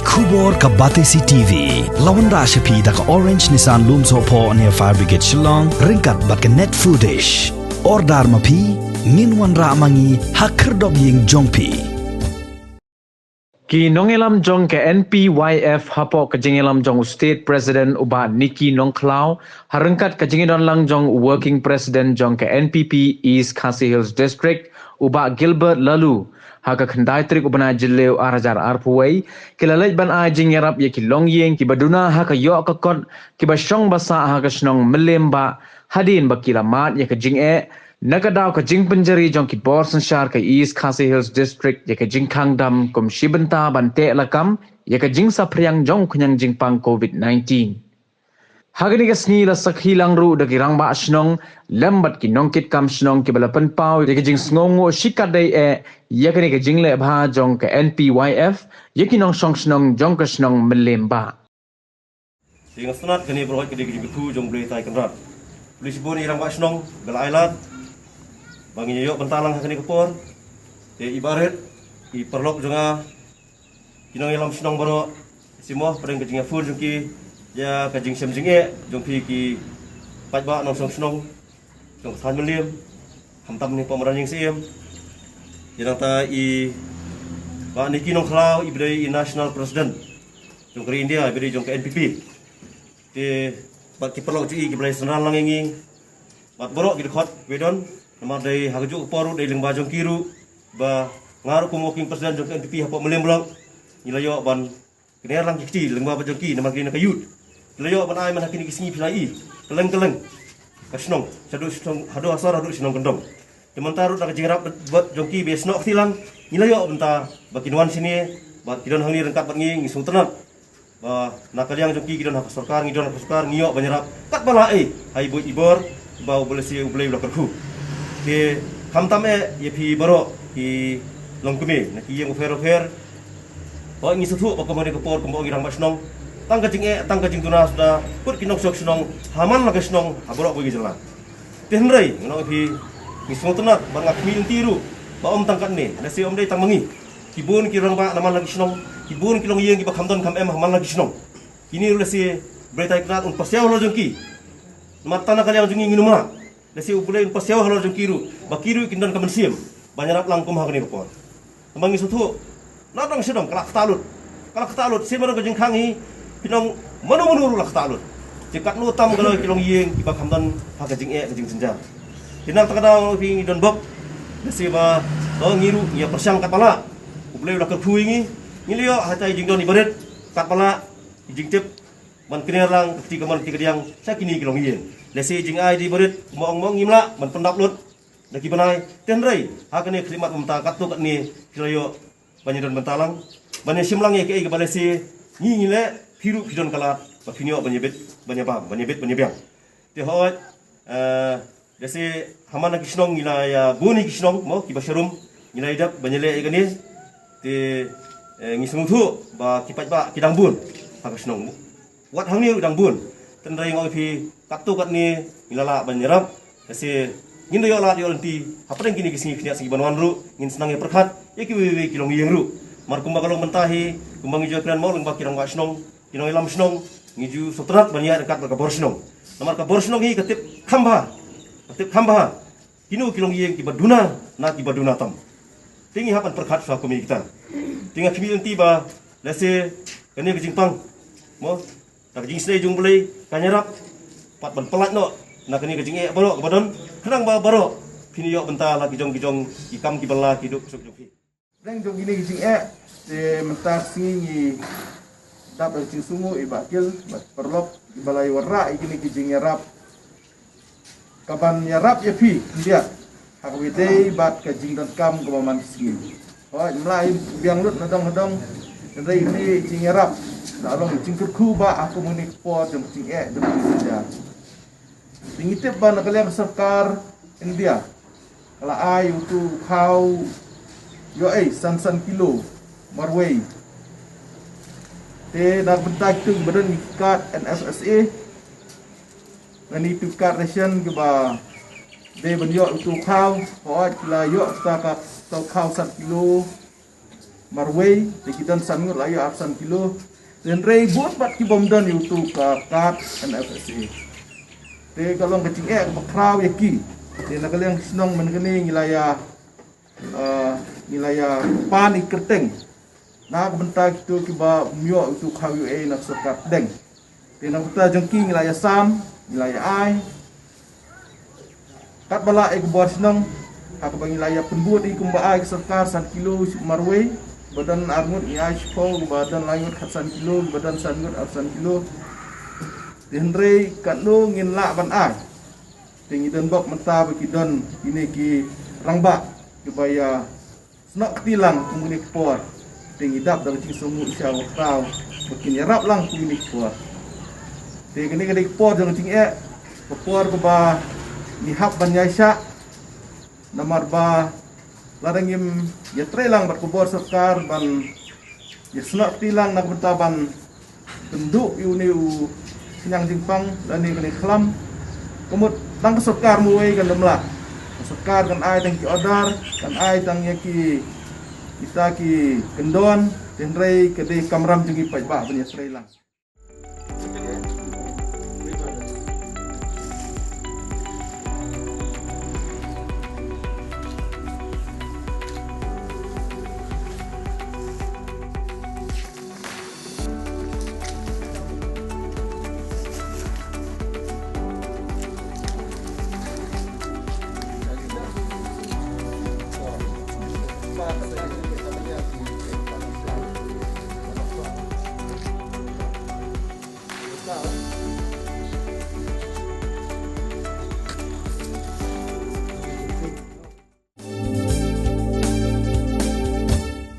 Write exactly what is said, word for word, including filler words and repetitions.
Khubor ka Batesi T V. La wanrah sha phi da ka Orange Nissan Lumsohphoh near Fire Brigade Shillong, ryngkat bad ka Net Foodish. Order ma phi, ngin wanrah ma ngi ha khyrdop ïing jong phi. Ki nongïalam jong ka N P Y F hapoh ka jingïalam jong u State President u Bah Nicky Nongkhlaw, ha ryngkat ka jingïadon lang jong u Working President jong ka N P P East Khasi Hills District, u Bah Gilbert Laloo, ha ka khyndai tarik u bnai Jylliew ar hajar arphew wei, ki la leit ban ai jingïarap ïa ki longïing kiba duna ha ka ïoh ka kot, kiba shong ba sah ha ka shnong Mylliem Bah, hadien ba ki la mad ïa ka jingeh, na ka daw ka jingpynjari jong ki bor synshar ka East Khasi Hills District ïa ka jingkhang dam kum shi bynta ban teh lakam ïa ka jingsaphriang jong u khñiang jingpang COVID nineteen. Ha kane ka sngi la sakhi lang ruh da ki rangbah shnong lem bad ki nongkitkam shnong kiba la pynpaw ïa ka jingsngewnguh shikatdei eh ïa kane ka jingleh bha jong ka N P Y F ïa ki nongshong shnong jong ka shnong Mylliem Bah. Te nga sngewtynnat kane baroh ka dei ka jingkyrkhu jong U Blei Trai Kynrad. Khublei shibun ïa i rangbah shnong ba la ai lad ba ngin ïoh bynta lang ha kane ka por. Te i barit, i paralok jong nga, ki nongïalam shnong baroh, sngewbha pdeng ka jingïaphone jong ki ïa ka jingshem jingeh jong phi ki paidbah nongshong shnong jong ka thaiñ Mylliem, khamtam ne pom ran ïing siem. Ïa nangta i Bah Nicky Nongkhlaw, i ba dei i National President jong ka ri India, i ba dei jong ka N P P. Te bad ki paralok jong i kiba la synran lang ïa ngi bad baroh ki dkhot kiba don, namar dei ha kajuh ka por ruh dei lyngba jong ki ruh ba nga ruh kum Working President jong ka N P P hapoh Mylliem Block, ngi la ïoh ban kner lang ki kti lyngba bad jong ki, namar ki na ka youth. Ki la ïoh ban ai man ha kine ki sngi phi la i kylleng kylleng ka shnong, shaduh shnong, haduh ha sor, haduh shnong kyndong. Te mynta ruh da ka jingïarap bad jong ki ba ïasnoh kti lang, ngi la ïoh bynta ba kin wan shane bad ki don hangne ryngkat bad ngi, ngi sngewtynnat ba na ka liang jong ki, ki don ha ka sorkar, ngi don ha ka sorkar, ngi ïoh ban ïarap katba lah eh ha i buit i bor ba U Blei, lehse U Blei u la kyrkhu. Te khamtam eh ïa phi baroh ki longkmie na ki ïing bapher bapher. Ba ngi sngewthuh ba kum ha kane ka por kumba ong i rangbah shnong, tang ka jingeh tang ka jingduna suda kut ki nongshong shnong ha man la ka shnong ha baroh kawei ka jylla. Te hynrei ngan ong ïa phi, ngi sngewtynnat bad nga khmih lynti ruh ba ym tang katne, lehse ym dei tang ma ngi, ki bun ki rangbah na man la ki shnong, ki bun ki longïing kiba kham don kham em ha man la ki shnong. Kine ruh lehse U Blei Trai Kynrad un pasiaw halor jong ki. Namar tang na ka liang jong ngi ngin ym lah, lehse U Blei un pasiaw halor jong ki ruh ba ki ruh kin don ka mynsiem ban ïarap lang kum ha kane ka por. Namar ngi sngewthuh na dong sha dong ka la ktah lut, ka la ktah lut, sien ba dang ka jingkhang hi phin ong mano mano ruh la ktah lut. Te katno tam ka la ki longïing kiba kham don ha ka jingeh ka jingjynjar. Te na kata ka daw phi, ngi don bok, lehse ba, oh, ngi ruh ngi ïa pyrshang katba lah. U Blei u la kyrkhu ïa ngi, ngi la ïoh ha ita i jingdon i barit katba lah, i jingtip ban kner lang ka kti kamon ka kti kadiang sha kine ki longïing. Lehse i jingai da i barit kumba ong mo ngim lah ban pyndap lut da ki bnai, te hynrei ha kane ka khyllipmat mynta katto katne phi la ïoh ban ïadon bynta lang, ban ïashim lang ïa kaei kaba lehse ngi ngi leh, phi ruh phi don ka lad ba phin ïoh ban ïabit ban ïabam, ban ïabit ban ïabiang. Te hooid, eh, lehse ha man la ki shnong ngi la ïa bun ïa ki shnong mo kiba sharum, ngi la ïa dep ban ïaleh ïa kane. Te, eh, ngi sngewthuh ba ki paidbah ki dang bun ha ka shnong, wat hangne ruh dang bun. Te hynrei nga ong ïa phi katto katne ngi la lah ban ïarap. Lehse ngin da ïoh lad ïoh lynti hapdeng kine ki sngi khyndiat sngi ban wan ruh, ngin sa nang ïa pyrkhat ïa kiwei kiwei ki longïing ruh. Namar kumba ka long mynta hi, kumba ngi ju ïakren mo lyngba ki rangbah shnong, ki nongïalam shnong, ngi ju sngewtynnat ban ïaid ryngkat bad ka bor shnong. Namar ka bor shnong hi ka tip kham bha, ka tip kham bha kino ki longïing kiba duna na kiba duna tam. Te ngi hap ban pyrkhat shuwa kum ïa kita. Te nga khmih lynti ba lehse kane ka jingpang mo, da ka jingsnei jong U Blei kan ïarap pat ban pyllait noh na kane ka jingeh baroh kaba don, khnang ba baroh phin ïoh bynta la ki jong ki jong ki kam kiba la ki duk suk jong phi. Dang jong kine ki jingeh, te mynta ka sngi ngi dap da ka jingsngewnguh ïa i Bah Kil bad paralok kiba la ïa wanrah ïa kine ki jingïarap kaban ïarap ïa phi khyndiat ha kaba ïadei bad ka jingdonkam kaba man ka sngi. Hooid, ym lah ïa biang lut na dong na dong, hynrei kine ki jingïarap la long jingkyrkhu ba ha kum kane ka por jong ka jingeh jong ka jingeh. Te ngi tip ba na ka liang ka sorkar India ka la ai utu u khaw ïoh ei san san kilo marwei. Te na ka bynta kitu kiba don ki card N F S A lane tu card ration kiba dei ban ïoh utu u khaw, hooid ki la ïoh kata ka, kata u khaw san kilo. marwei, te ki don san ngut la ïoh arphew san kilo. Te hynrei bun pat ki bym don ïa utu ka kad N F S A. Te ka long ka jingeh kaba khraw ïa ki. Te na ka liang shnong mynne ka sngi ngi la ïa, ah, ngi la ïa pan ïa ka kyrteng na ka bynta kito kiba ym ïoh utu ka khaw ïoh ei na ka sorkar pdeng. Te na ka bynta jong ki ngi la ïa sam, ngi la ïa ai. Katba lah ïa ka bor shnong, ha kaba ngi la ïa pynbud ïa kumba ai ka sorkar san kilo marwei, ba don ar ngut ngi ai shiphew, ba don lai ngut khatsan kilo, ba don san ngut arphew san kilo. Te hynrei katno ngin lah ban ai. Te ngi don bok mynta ba ki don kine ki rangbah kiba ïa snoh kti lang kum kine ki por. Te ngi dap da ka jingsngew sha ba khraw ba kin ïarap lang kum kine ki por. Te kane ka dei ka por jong ka jingeh, ka por kaba ngi hap ban ïaishah. Namar ba lada ngim ïatrei lang bad ka bor sorkar ban ïa snoh kti lang na ka bynta ban pynduh ïa une u khñiang jingpang lane kane ka khlam, ka mut tang ka sorkar marwei kan ym lah. Ka sorkar kan ai tang ki order, kan ai tang ïa ki, kita ki kyndon, te hynrei ka dei kamram jong ngi paidbah ban ïatrei lang.